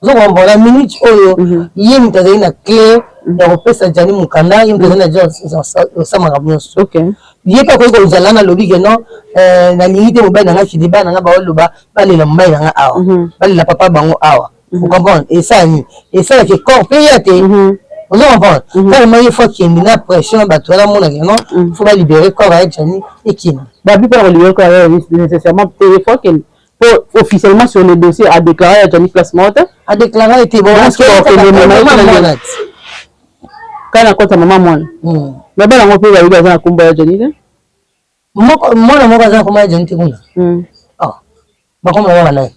Ozokomprendre? Na minute oyo, ye moto azali na clé ya kopesa Jani mokanda, ye moto azali na osamaka nyonso. Ye mpe akoki kozala na alobi ke non, nalingi te mobali na nga kide, bana na nga baoloba, balela mobali na nga awa, balela papa bango awa. Ocomprendre? Esala nini? Esalaka corps mpe ya te. Ozo comprendre? Carrément, ye faut akende na pression na bato wana, amonaka non, faut balibérer corps ya Jani, ekende. Babi mpona kolibérer corps ya nécessairement te, ye faut akende po officiellement sur le dossier adéclaré ya Jani place moko te. Adéclaré te, bon. Kaka na kota mama mwana, mais bana yango mpe bayebi aza na nkombo ya Jani te. Mwana moko aza na nkombo ya Jani te kuna, bakombo na bana ye.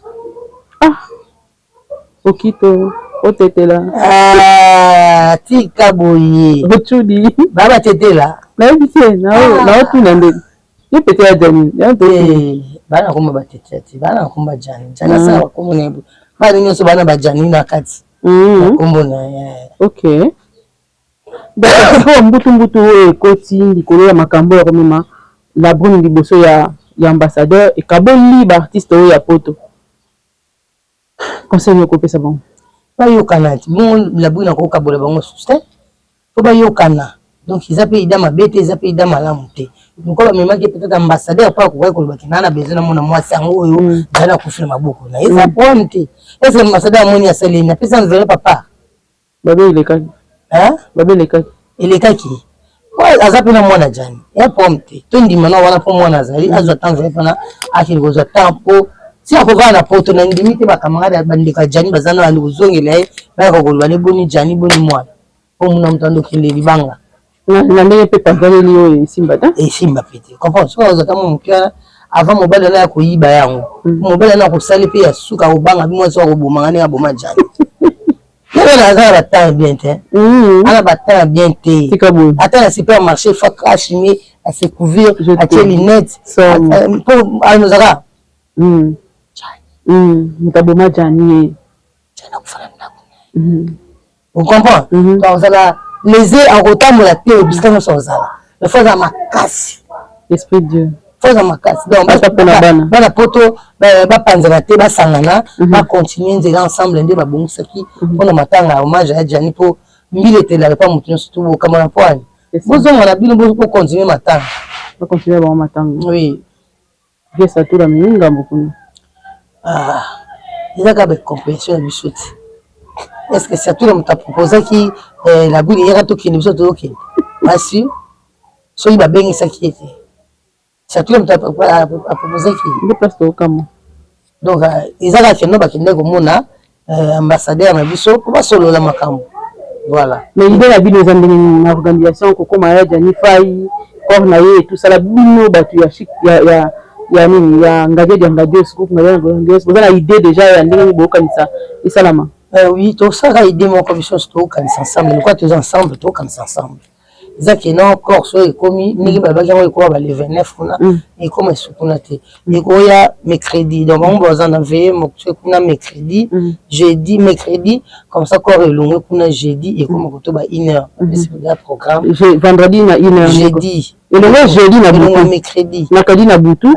Okito otetela. Ah, tika boye. Otudi. Ba batetela. Nayebi te, naotuna nde. Ye pete ya Djani. Eh, bana komba batetela te, bana komba Djani. Djani asala bakombo na ye. Bana nyonso bana ba Djani na kati. Bakombo na ye. Okay. Donc mbutu mbutu oyo ekoti likolo ya makambo ya komema la brune liboso ya ya ambassadeur ekaboli ba artiste oyo ya poto. Conseil nini okopesa bango? Bayokana ti bongo la brune akokabola bango susu te po bayokana donc eza mpe ida mabe te, eza mpe ida malamu te. Lokola bamemaki peut-être ambassadeur mpo akokaki koloba ke naa na besoin namona mwasi yango oyo Djani akufi na maboko na ye, eza problème te. Est ce que ambassadeur amoni asali nini? Apesi enveloppe à part. Babe elekaki. Hein? Babe elekaki. Elekaki. Aza mpe na mwana Djani. Ya problème te. Tondima na wana mpo mwana azali azwa temps enveloppe wana akende kozwa temps mpo si akovanda na poto na ndimi te ba camarade bandeko ya Djani baza na bandi kozongela ye bayaka koloba ne boni Djani boni mwana mpo muna moto ando okende libanga na ndenge mpe panzaneli oyo esimba te, esimba mpe te, comprendre. Soki azwa ta mwa moke wana avant mobali wana ya koyiba yango, mobali wana akosali mpe ya suka akobanga bi mwasi akobomanga ndenge aboma Djani. Wana aza na ba temps bien te, ana ba temps bien te. Ata na supermarché fa crache ase couvrir, atie lunette mpo anozaka. Moto aboma Djani ye. Djani akufa na ndako na ye, ocomprend? Donc ozala lese akotambola te bisika nyonso ozala, il faut azala makasi. Esprit Dieu. Faut azala makasi. Donc bana poto bapanzana te, basangana, bacontinue nzela ensemble nde babongisaki mpona matanga ya hommage ya Djani, mpo mbila etelaka mpa moto nyonso tobokamana mpo ani bozonga na bino bocontinue matanga. Bacontinue bango matanga. Oui. Vie Satura amemi ngambo kuna. Ah, eza kaka bacompréhension ya biso te. Est ce que Satura moto aproposaki la brune yaka tokende, biso tozokende basi soki babengisaki ye te? Satura moto aproposaki nde place tookama. Donc eza kaka kendo bakendaki komona ambassadeur na biso mpo basolola makambo, voilà. Mais idée na bino eza ndenge nini na organisation kokóma ya Djani Fai, corps na ye etusala bino bato ya chic ya nini ya Ngadiadi ya Ngadios, groupe Ngadiadi ya Ngadios, boza na idée déjà ya ndenge nini boyokanisa esalama? Oui, tosalaka idée moko, biso nyonso tokokanisa ensemble. Lokola toza ensemble, tokokanisa ensemble. Eza ke non, corps oyo ekomi ndenge balobaki yango, ekoma ba le 29 kuna, ekoma esu kuna te, ekoya mercredi. Donc bango baza na veye moto kuna mercredi, jeudi, mercredi, comme ça corps elongwe kuna jeudi, ekoma koto ba une heure ya programme. Vendredi na une heure. Jeudi. Elongwe jeudi na butu. Mercredi. Mercredi na butu.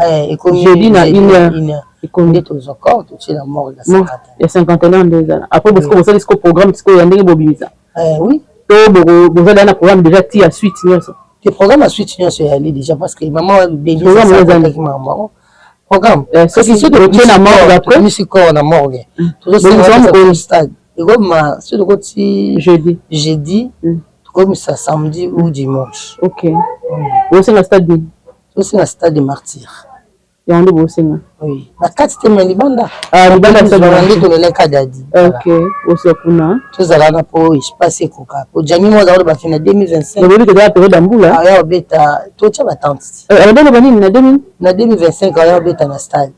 Jeudi na une heure. Ekomi nde tozwa corps, totie na morgue ya cinquantenaire nde ezala. Après bosiko bosali siko programme sikoyo ya ndenge bobimisa? Oui. To bozali na programme déjà ti ya suite nyonso? Te, programme ya suite nyonso eyali déjà, parce que mama Denise makambo yango programme. Soki otie na morgue, après tobimisi corps na morgue, tozosenga stade ekobima. Soki tokoti jeudi, jeudi, tokomisa samedi ou dimanche. Ok, bosenga stade nini? Tosenga stade de Martyr. Yango nde bosenga? Oui, na kati te, me libanda. Libanda. Nde toleleka dadi. Ok, osa kuna. Tozala wana mpo espace ekoka, po Djani mo aza koloba na 2025. Oyebi kezala période ya mbula. Aya obeta, totya batente. Alobaloba nini na 2000? Na 2025 aya obeta na stade.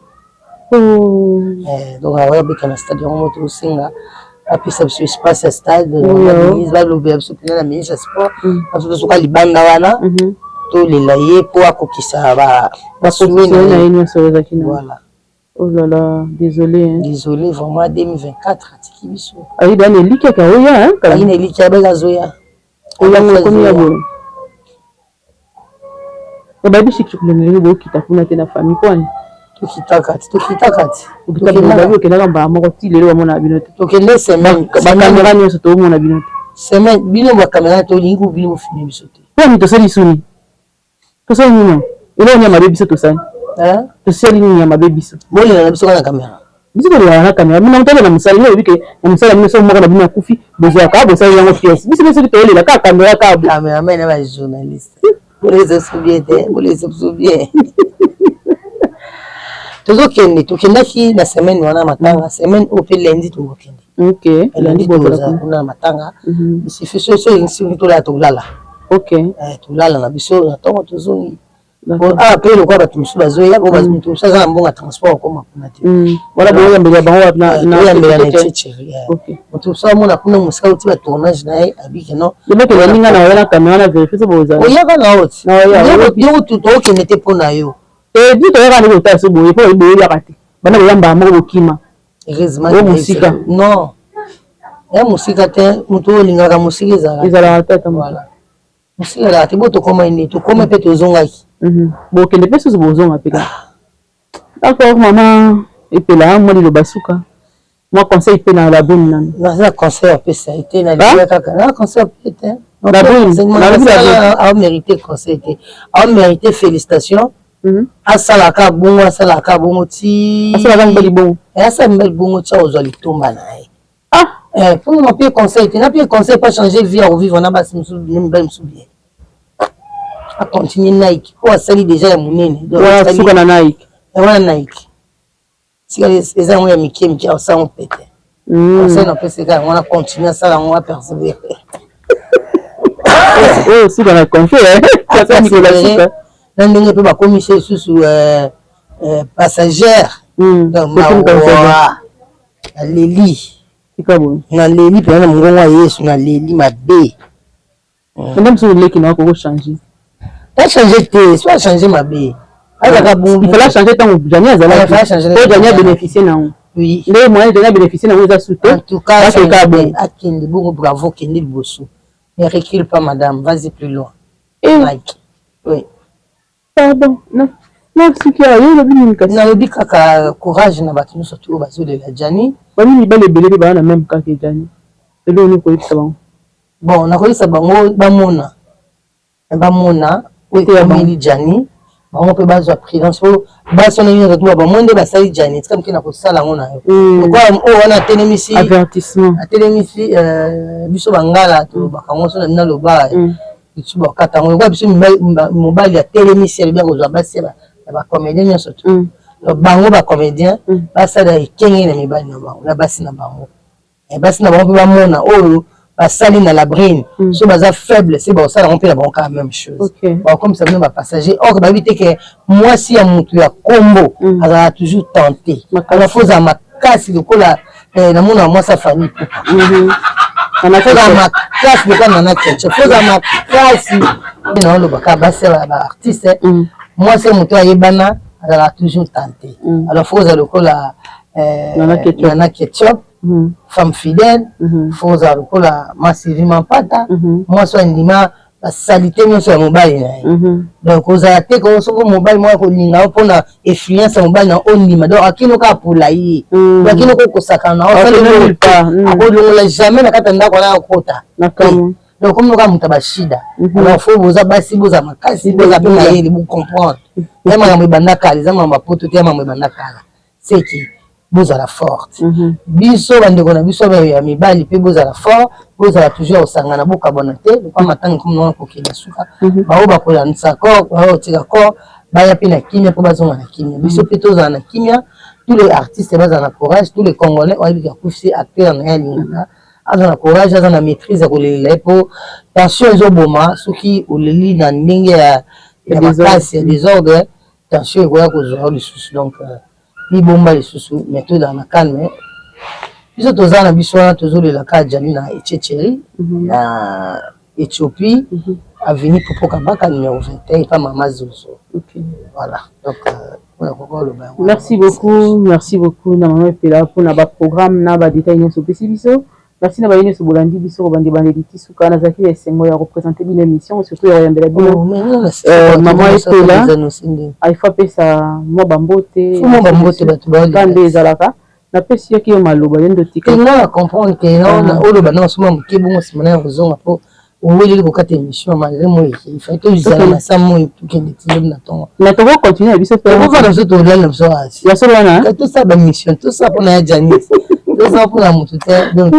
Donc aya obeta na stade yango mo tosenga bapesa biso espace ya stade, balobela biso mpena na ministre ya sport, biso tosoka libanda wana, tolela ye mpo akokisa basouhaits na ye nyonso ezalaki na. Voilà. Oh là là, désolé hein. Désolé vraiment, 2024 atiki biso. Ayi dani eliki aka oya. Ayi na eliki abeka azoya. Oyango ekomi ya boye. Bayebi shiki ndenge bokita kuna te na famille kwani? Tokitaka ti, tokitaka ti. Babi okendaka mbala moko ti lelo bamona bino te. Tokende semaine. Bakamera nyonso toomona bino te. Semaine bino bakamera, tolingi ku bino bofilme biso te. Mponi tosali suni, tosali nini? Eloko nini ya mabe biso tosali? Tosali nini ya mabe biso? Bolela na biso kaka na kamera. Biso tolelaka na kamera? Bino moto na mosala, bino oyebi ke na mosala bino soki moko na bino akufi, bozwaka bosali yango pièce. Biso mpe soki toyelela kaka kamera kaka. Cameraman na bajournaliste, boleza biso bien te, boleza biso bien. Tozokende, tokendaki na semaine wana matanga, semaine oyo mpe lundi tokokende. Ok. Lundi tozala kuna na matanga. Isifi so soki tolala, tolala. Tolala na biso, na ntongo tozongi. Awa mpe lokola bato mosusu bazoya, po moto mosusu aza na mbongo ya transport okoma kuna te. Wana boyambela bango wapi? Toyambela na Echecheri. Moto mosusu amona kuna mosika, oti batournage na ye, abiki no. Baninga na oya na caméra na vérifie so bozala. Oyaka na oti yo, tookende te mpo na yo. Bi toyaka ndenge otala so boye, mpo boyaka te, banda boyambaka moko bokima. Heureusement. Mosika. Non, ya mosika te. Moto oyo olingaka, mosika ezalaka. Ezalaka te ata. Voilà, mosika ezalaka te. Bo tokóma nde tokóma mpe tozongaki. Bokende mpe susu, bozonga mpe kaka. D'accord, mama Epela, mwa liloba suka, mwa conseil mpe na La Brune nano. Naza conseil apesa ye te, nalinga kaka na conseil ape te. Amérite conseil te, amérite félicitation. Asalaka bongo, asalaka bongo ti Asalaka mibali bongo. Asala mibali bongo ti akozwa litomba na ye. Mpona napie conseil te, napie conseil pas changer vie ya kovivre na basi mosusu, mibali mosusu bien. Acontinue Nike oyo asali déjà ya monene. Suka na Nike. Wana Nike sika eza yango ya mike mike, asala yango pete. Conseil napeseka yango wana, continue, asala yango, apersévère. Oyo suka na conseil. Na ndenge mpe bakomisi lisusu passagère, mawa, naleli, naleli mpenza na mongongo ya Yesu, naleli mabe. Nde mosusu leki na koko changer. Achange te, so achange mabe, azalaka bongo. Il fallait changer ntango Jani azalaki, po Jani abénéficie nango. Nde moyen Jani abénéficie nango eza su te. En tout cas akende bongo, bravo, kende liboso, ne recule pas, madame, vas-y plus loin. Mike, oui. Pardon, nasuki awa. Yo olobi nini kasi? Nalobi kaka courage na bato nyonso oyo bazolela Jani. Bani mibali ebele mpe baa na même kaka Jani, eloko nini koyebisa bango? Bon, nakoyebisa bango bamona, bamona oyo ekomeli Jani, bango mpe bazwa prudence, po basi wana nyonso tu bamoi nde basali Jani, tika moke na kosala yango na yo lokola oyo wana atelemisi. Avertissement. Atelemisi biso bangala, tolobaka yango so na bino, aloba biso bakata yango lokola biso mobali atelemisi, alobi akozwa basi ya bacomédien nyonso tu. Bango bacomédien basala ekenge na mibali na bango, na basi na bango. Basi na bango mpe bamona oyo basali na Labrine, so baza faible se bakosala yango mpe na bango kaka même chose, bakokomisa bino bapassager. Or bayebi te ke mwasi ya motu ya kombo azalaka toujours tenté. Alors faut ozala makasi lokola namona mwasi afani pupa, ozala makasi lokola Nana Ketchup, faut ozala makasi. Naolobaka basi ya baartiste, mwasi ya motu ayebana azalaka toujours tenté. Alors faut ozala lokola Nana Ketchup, femme fidèle. Faut ozala lokola Masivi Mampata, mwasi oyo andima basalite nyonso ya mobali na ye. Donc ozala te soki mobali moko akolinga yo mpona influence ya mobali na ondima. Donc akino kaka pola ye, akino kokosakana na akolongola jamais na kati ya ndako wana akota. Donc komi kaka moto ya bashida. Alors faut boza basi, boza makasi, boza mpe mayele, bocomprendre ya makambo ebanda kala, eza makambo ya poto te, ya makambo ebanda kala. Seki bozala forte. Biso bandeko na biso ya mibali mpe bozala fort, bozala toujours kosangana, bokabwana te. Lokwa matanga komi wana kokende suka, bao bakolandisa corps, bao kotika corps, baya mpe na kimia mpo bazonga na kimia. Biso mpe tozala na kimia. Tous les artistes bazala na courage, tous les Congolais oyebi akufisi acteur na ye alingaka, aza na courage, aza na maîtrise ya kolelela ye, mpo tension ezoboma. Soki oleli na ndenge ya makasi ya désordre, tension ekoya kozwa yo lisusu. Donc mibomba lisusu, mais tozala na calme. Biso toza na biso wana, tozolela kaka Jani na Echecheri, na Éthiopie, avenue Popo Kabaka numéro 21, epa mama Zozo. Voilà, donc mpona. Merci beaucoup, merci beaucoup na mama Epela mpona baprogramme na badetail nyonso opesi biso. Merci na baye nyonso bolandi biso kobanda ebandeli ti suka. Nazalaki na esengo ya représente bino émission, surtout ya koyambela bino mama Epela. Aifo apesa mwa bambote. Mwa bambote bato. Nde ezalaka napesi yoki yo maloba, yo nde otika. Nga na comprendre ke oloba na osoma moke bongo, nsima na ya kozonga, mpo oweleli kokata émission malgré moi ifai tozala na sa moi, tokende ti lobi na ntongo. Mais tokocontinue na biso. Tokovanda biso, tolali na biso. Ya solo wana. Tosala bamission, tosala mpona ya Janis, tosala mpona motu te. Donc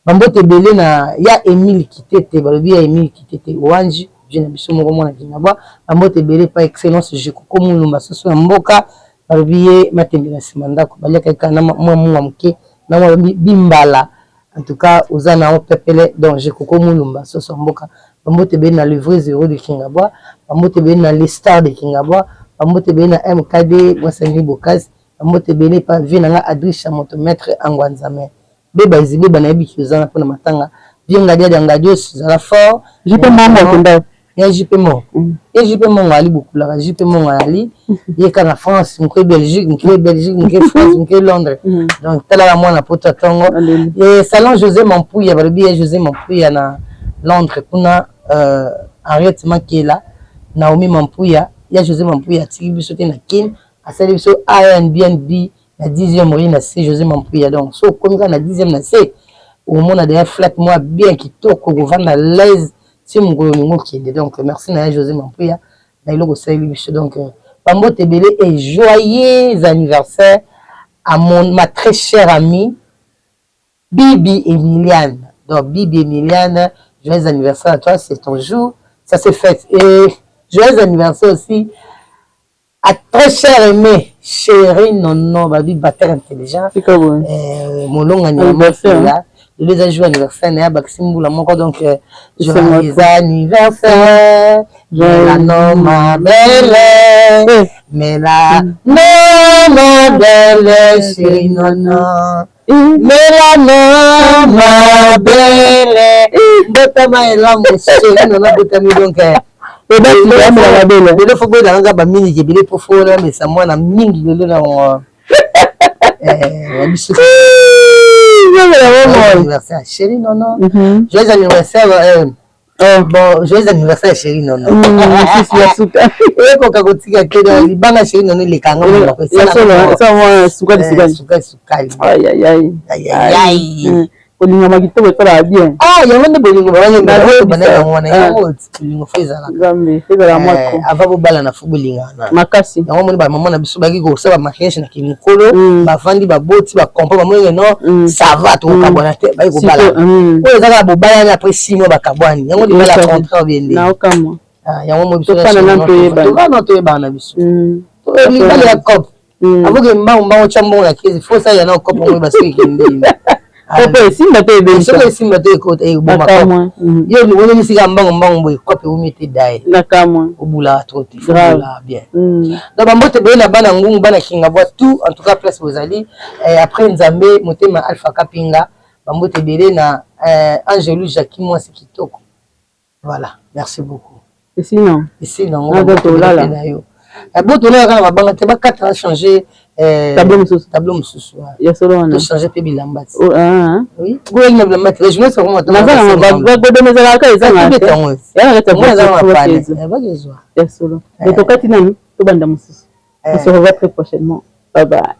bambote ebele na ya Emile Kitete, balobi ya Emile Kitete Owanji vie na biso moko, mwana Kingabwa. Bambote ebele pa Excellence Jekoko Mulumba, soso ya mboka. Balobi ye matembe na nsima ndako, baliaka kaka na mwa munga moke na mwa bimbala. En tout cas oza na pepele. Donc Jekoko Mulumba, soso ya mboka. Bambote ebele na le vrai zero de Kingabwa, bambote ebele na les stars de Kingabwa, bambote ebele na MKD Mwasani Bokasi, bambote ebele pa vie na nga Adrisha moto maître Angwa Nzame. Beba ezibeba nayebi ki oza na mpona matanga. Vie Ngadiadia Ngadios zala fort. JP Mongo akenda. Ya JP Mongo. Ye JP Mongo ali bokulaka JP Mongo ali ye kaka na France, moke Belgique, moke Belgique, moke France, moke Londres. Donc talaka mwana poto ntongo. Ye salon José Mampuya balobi ye José Mampuya na Londres kuna Henriette Makela, Naomi Mampuya, ya José Mampuya atiki biso te na Kin, asali biso Airbnb na 10e rue na C José Mampuya. Donc so okomi kaka na 10e na C omona deja flat mwa bien kitoko kovanda l'aise ti mokolo olingi okende. Donc merci na ya José Mampuya na eloko osaleli biso. Donc bambote ebele et joyeux anniversaire à mon ma très chère amie Bibi Emiliane. Donc Bibi Emiliane, joyeux anniversaire à toi, c'est ton jour, ça s'est fait. Et joyeux anniversaire aussi à très cher aimé chéri Nono babi batteur intelligent. Molonga Anniversaire. Lelo eza jour anniversaire na ye, abakisi mbula moko. Donc joyeux anniversaire Mélano ma belle, Mélano ma belle, chéri Nono, Mélano ma belle, mbotama elamu chéri Nono abotami. Donc lelo fo boyelanga nga baminiki ebele mpo fo namesa mwana mingi lelo na biso. Anniversaire chéri Nono, joyeux anniversaire. Bon, joyeux anniversaire chéri Nono. Ekoka kotika te libanga chéri Nono elekanga monoko. Sukali sukali. Sukali sukali. Kolingama kitoko esalaka bien. Ah, yango nde bolingo bana yango wana, yango bolingo fo ezalaka. Nzambe ezala mwako. Avant bobalana fo bolingana. Makasi. Yango moni bamama na biso baki kosala bamariage na kimokolo, bavandi, baboti, bacomprend, bamoni non, ça va, tokokabwana te, baki kobalana. Oyo eza kaka bobalani, après 6 mois bakabwani, yango libala contrat obende. Naokamwa. Yango mo biso tovanda toyebana na biso libala ya cope avoke mbangu mbangu otya mbongo na kesi fo osalela na cope yango basi ekende. Opo esimba te ebebisa. Soki esimba te eboma cope yo oneli sika mbangu mbangu boye, cope eumi te daye. Nakamwa. Obulaka trop te, obulaka bien. Donc bambote boye na bana Ngungu, bana Kingabwa, tout en tout cas place bozali. Après Nzambe motema Alpha Kapinga, bambote ebele na Angelu Jacki mwasi kitoko. Voilà, merci beaucoup. Esili nango. Esili nango na yo bo tolala kaka mabanga te, bakata na change. Tableau mosusu. Tableau mosusu. Ya solo wana. Tochange mpe bilamba ti goyeli na bilamba te, journée soko. Bagodome ezalaka ezanga te ya na kati ya ya solo. Mais tokati nani, tobanda mosusu. On se revoit très prochainement, bye bye.